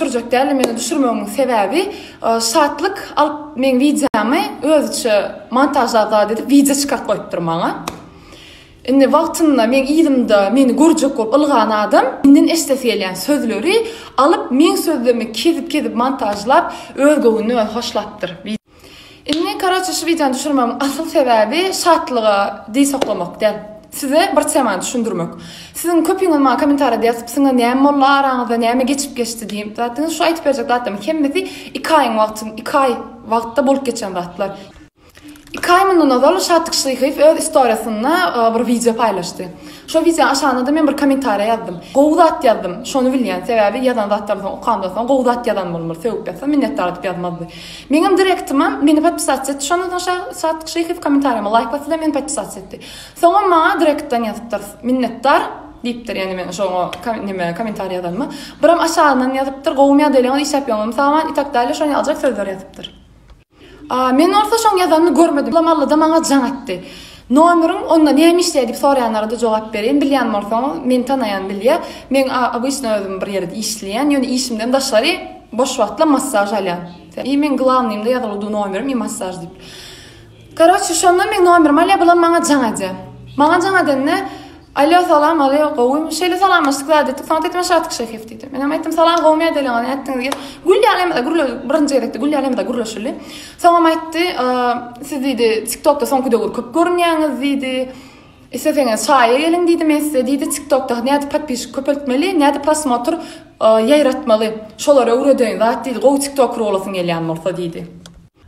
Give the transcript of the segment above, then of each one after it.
düşürjek däldim, ýöne düşürmegimiň sebäbi Şatlyk alyp meň wideomy özüçe montažlap zat edip wideo çykaryp goýupdyr maňa. Indi wagtynda meň yzymda meni görjek bolup ylgan adam menden eşidesi gelýän sözleri alyp meň sözlerimi kesip kesip montažlap öz göwnüne özi hoşlapdyr. Indi karoçe şu wideony düşürmegiň asyl sebäbi Şatlyga diý soklamak däl. Size bir temany düşündirmek. Siziň köpüňiz maňa kommentariýada ýazypsyňyz näme boldy araňyzda näme geçip geçdi diýip zatlaryňyz şu aýtyp berjek zatlarymyň hemmesi iki aýyň wagtyn iki aý wagtda bolup geçen zatlar. Iki aý mundan ozal Şatlyk Şyhyýew öz istoriýasynda bir wideo paýlaşdy. Şo wideonyň aşagynda-da men bir kommentariýa ýazdym. Gowy zat ýazdym, şony bilýän, sebäbi ýazan zatlaryny soň okamdan soň gowy zat ýazan bolmaly, sögüp ýazsa minnetdar edip ýazmazdy. Meňem direktima meni podpisasiýa etdi şondan soň Şatlyk Şyhyýew kommentariýama laýk basdy-da meni podpisasiýa etdi. Soňam maňa direktden ýazypdyr, minnetdar diýipdir, ýani men şoňa neme kommentariýa ýazanyma. Biram aşagyndan ýazypdyr, gowumy ýagdaýlaryňyz işläp ýöňüňmi saman i tak dalýe şony ýaljak sözler ýazypdyr. A men bolsa şoň ýazanyny görmedim. Lamallada maňa jaň etdi. Nomeriň onda näme işleýär diýip soraýanlara-da jogap bereýin. Bilýän bolsaňyz, meni tanaýan bilýär. Men obyçno özüm bir ýerde işleýän, ýöne işimden daşary boş wagtlar massaž alýan. I meň glawnyýymda ýazylgy nomerim i massaž diýip. Karoçe şonda meň nomerimi alýar, bulam maňa jaň edýär. Maňa jaň edende, Alýo salam, alýo gowymy? Şeýle salamlaşdyk zat etdik. Soň aýtdy men Şatlyk Şehiýew diýdi. Menem aýtdym salam gowumy ýagdaýlaryňyz nätdiňiz diýip. Gül ýaly hem gürle birinji gezekde gül ýaly hem gürleşildi. Soňam aýtdy, siz diýdi TikTokda soňky döwür köp görünýäňiz diýdi. Isleseňiz çaýa geliň diýdi men size diýdi TikTokda nädip podpisçik köpeltmeli, nädip prosmotr ýaýratmaly. Şolary öwredeýin zat diýdi. Gowy TikToker bolasyň gelýän bolsa diýdi.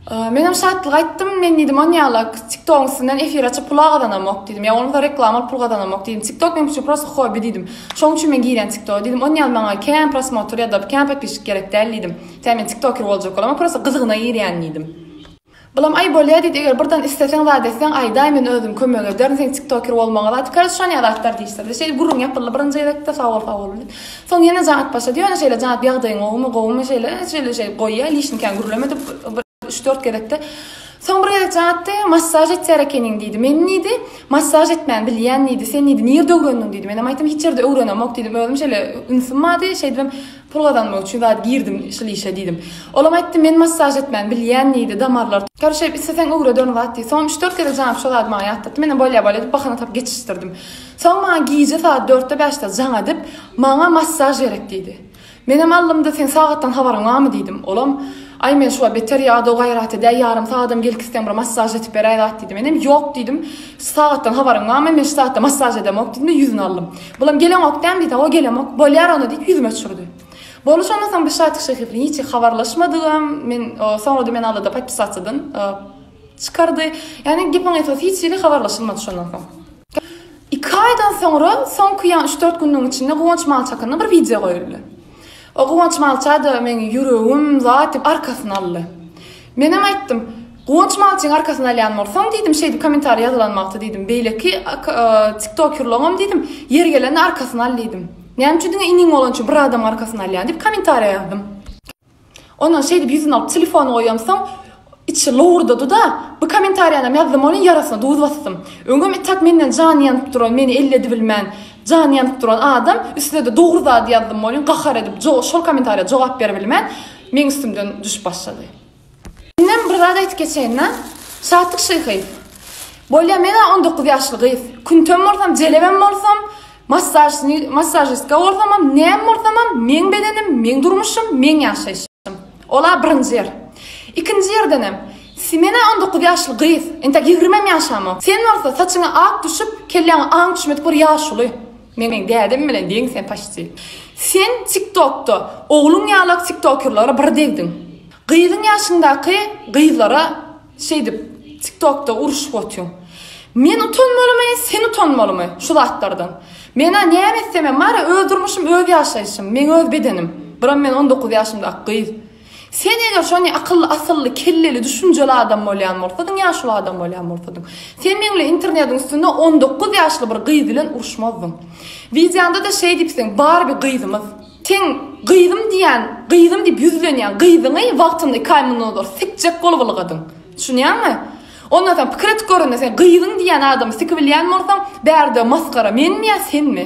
Menem Şatlyga aýtdym, men diýdim, onýalak TikTogyň üstünden efir açyp pula gazanamok diýdim. Ýa bolmasa reklama alyp pul gazanamok diýdim. TikTok meň üçin prosto hobby diýdim. Şoň üçin men girýän TikToga diýdim. Onýal maňa kän prosmotr ýa-da kän podpisçik gerek däl diýdim. Tä men TikToker boljak bolamok, prosto gyzygyna girýän diýdim. Bulam aý bolýa diýdi, eger birden isleseň zat etseň aýdaý men özüm kömek ederin seň TikToker bolmagyňa zat. Karoç şonýa zatlar diýişdirdi. Şeýdip gürrüň ýapyldy birinji gezekde sag bol sag bol diýip. Soň ýene jaň atyp başlady. Ýöne şeýle jaň atyp ýagdaýyň gowumy, gowumy şeýle, şeýle şeýdip goýýar. Lişni kän gürlemedi bir üç-dört gezekde. Soň bir gezek jaň atdy, massaž etýär ekeniň diýdi. Men diýdi, massaž etmäni bilýän diýdi. Sen diýdi, nirde öwrendiň diýdi. Menem aýtdym, hiç ýerde öwrenemok diýdim. Özüm şeýle ünsüm bardy, şeýdibem pul gazanmak üçin zat girdim şul işe diýdim. Olam aýtdy, men massaž etmäni bilýän diýdi, damarlar. Karoç şeýdip isleseň öwrederin zat diýdi. Soňam üç-dört gezek jaň atyp şo zady maňa ýatlatdy. Menem bolýa bolýa diýip bahana tapyp geçişdirdim. Soň maňa gije sagat dörtde-bäşde jaň edip, Maňa massaž gerek diýdi. Menem aldym-da, Seň sagatdan habaryň barmy diýdim. Olam, Aý, men şuwagt beter ýadaw, gaýrat edäý, ýarym sagadam gelip gitseň bir massaž edip beräý zat diýdi. Menem, Ýok diýdim. Sagatdan habaryň barmy, men şu sagatda massaž edemok diýdim-de, ýüzüni aldym. Bulam, Geleňok dämi diýdi. Hawa, gelemok. Bolýar onda diýip, ýüzüme öçürdi. Boldy şondan soň biz Şatlyk şehi bilen hiç habarlaşmadygam. Men, soňra-da meni aldy-da podpisasiýadan çykardy. Ýagny gepiň gysgasy hiç hili habarlaşylmady şondan soň. Iki aýdan soňra, soňky ýa üç-dört günlügiň içinde Guwanç Malçy hakynda bir wideo goýuldy. O Guwanç Malça-da meň ýüregim zat diýip arkasyny aldy. Menem aýtdym, Guwanç Malçyň arkasyny alýan bolsaň diýdim, şeýdip kommentariý ýazylan wagty diýdim, beýleki tiktokerlaňam diýdim, ýeri gelende arkasyny al diýdim. Näme üçin diňe iniň bolany üçin bir adamyň arkasyny alýaň diýip kommentariýa ýazdym. Ondan şeýdip ýüzüni alyp telefony goýamsoň, içi lowurdady-da, bu kommentariýanam ýazdym welin ýarasyna duz basdym. Öňem itak menden jany ýanyp duran, meni elledibilmän jany ýanyp duran adam, üstüne-de dogry zady ýazdym welin gahar edip şol kommentariýa jogap beribilmän meň üstümden düşüp başlady. Indem bir zat aýtyp geçeýin-dä. Şatlyk Şyhyýew. Bolýa, men-ä 19 ýaşly gyz. Küntem bolsam, jelebem bolsam, massažni, massažistka bolsamam, näme bolsamam, meň bedenim, meň durmuşym, meň ýaşaýşym. Ol-a birinji ýer. Ikinji ýerdenem, si men-ä 19 ýaşly gyz, entek ýigrimem ýaşamok. Sen bolsa saçyňa ak düşüp, kelläňe aň düşmedik bir ýaşuly. Meň dädem bilen deň sen paçti. Sen TikTokda ogluň ýalak tiktokerlara bir degdiň. Gyzyň ýaşyňdaky gyzlara şeýdip TikTokda uruşyp otyň. Men utanmalymy, sen utanmalymy şu zatlardan? Menä näme etsemem bar öz durmuşym, öz ýaşaýşym, meň öz bedenim. Biram men 19 ýaşymdaky gyz. Sen eger şony akylly, asylly, kelleli, düşünjeli adam bolýan bolsadyň, ýaşuly adam bolýan bolsadyň, sen meň bilen internetiň üstünde 19 ýaşly bir gyz bilen uruşmazdyň. Wideoňda-da şeý diýipsiň, Barbi gyzymyz. Seň gyzym diýýän, gyzym diýip ýüzlenýän gyzyňy wagtynda iki aý mundan ozal sikjek bolup ylgadyň. Düşünýäňmi? Ondan soň pikir edip görende sen gyzyň diýýän adamy sikibilýän bolsaň, bärde masgara menmi ýa senmi?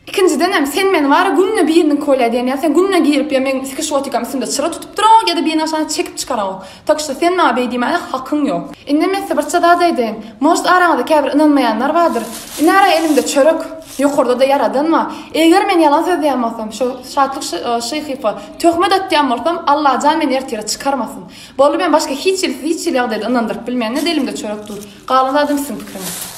Ikinjidenem sen meni wara günde biriniňki bolýa diýen ýaly sen günde girip ýa meň skişotikam üstünde çyra tutup duraňok ýa-da biriniň aşagyna çekip çykaraňok. Tak şto sen maňa beý diýmäne hakyň ýok. Indi men size birçe zat aýdaýyn. Может araňyzda käbir ynanmaýanlar bardyr. Inara elimde çörek, ýokarda-da ýaradan bar. Eger men ýalan sözleýän bolsam, şo Şatlyk Şyhyýewe töhmet atýan bolsam, Allajan meni ertire çykarmasyn. Boldy men başga hiç hili sizi hiç hili ýagdaýda ynandyryp bilmen. Ine-de elimde çörek dur. Galan zadam siziň pikiriňiz.